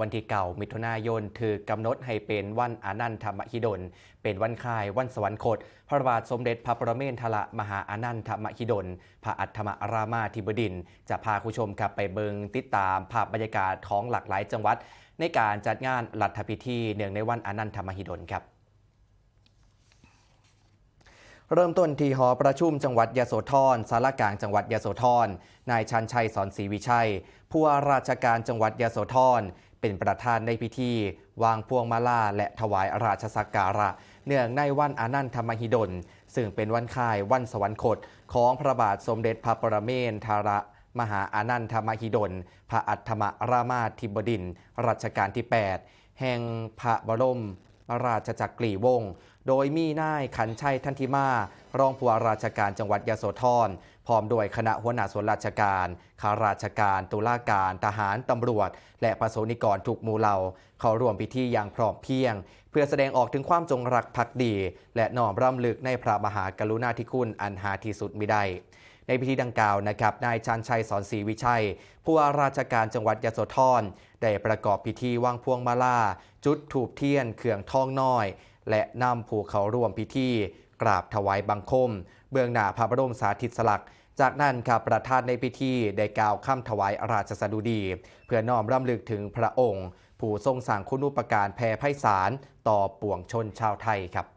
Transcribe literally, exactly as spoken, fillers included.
วันที่เก้ามิถุนายนถืกกำหนดให้เป็นวันอานันทมหิดล เป็นวันคล้ายวันสวรรคต พระบาทสมเด็จพระปรเมนทรมหาอานันทมหิดล พระอัฏฐมรามาธิบดินทร์ จะพาคุณผู้ชมครับไปเบิ่งติดตามภาพบรรยากาศของหลากหลายจังหวัด ในการจัดงานรัฐพิธีเนื่องในวันอานันทมหิดลครับ เริ่มต้นที่หอประชุมจังหวัดยโสธร ศาลากลางจังหวัดยโสธร นายชันชัย สอนศรีวิชัย ผู้ว่าราชการจังหวัดยโสธร เป็นประธานในพิธีวางพวงมาลาและถวายราชสักการะ เนื่องในวันอานันทมหิดล ซึ่งเป็นวันคล้ายวันสวรรคตของพระบาทสมเด็จพระปรเมนทรมหาอานันทมหิดล พระอัฏฐมรามาธิบดินทร์ รัชกาลที่แปด แห่งพระบรมราชจักรีวงศ์ โดยมีนายขันชัย ทันทิมา รองผู้ว่าราชการจังหวัดยโสธร พร้อมด้วยคณะหัวหน้าส่วนราชการ ข้าราชการ ตุลาการ ทหาร ตำรวจ และประสงค์นิกรทุกหมู่เหล่า เข้าร่วมพิธีอย่างพร้อมเพรียง เพื่อแสดงออกถึงความจงรักภักดี และน้อมรำลึกในพระมหากรุณาธิคุณอันหาที่สุดมิได้ ในพิธีดังกล่าวนะครับ นายชันชัย สอนศรีวิชัย ผู้ว่าราชการจังหวัดยโสธร ได้ประกอบพิธีวางพวงมาลา จุดธูปเทียน เครื่องทองน้อย และนำผู้เข้าร่วมพิธีกราบถวายบังคม เบื้องหน้าพระบรมสารีริสลักษณ์ จากนั้นครับประธานในพิธีได้กล่าวคำถวายราชสดุดี เพื่อน้อมรำลึกถึงพระองค์ ผู้ทรงสร้างคุณูปการแผ่ไพศาลต่อปวงชนชาวไทยครับ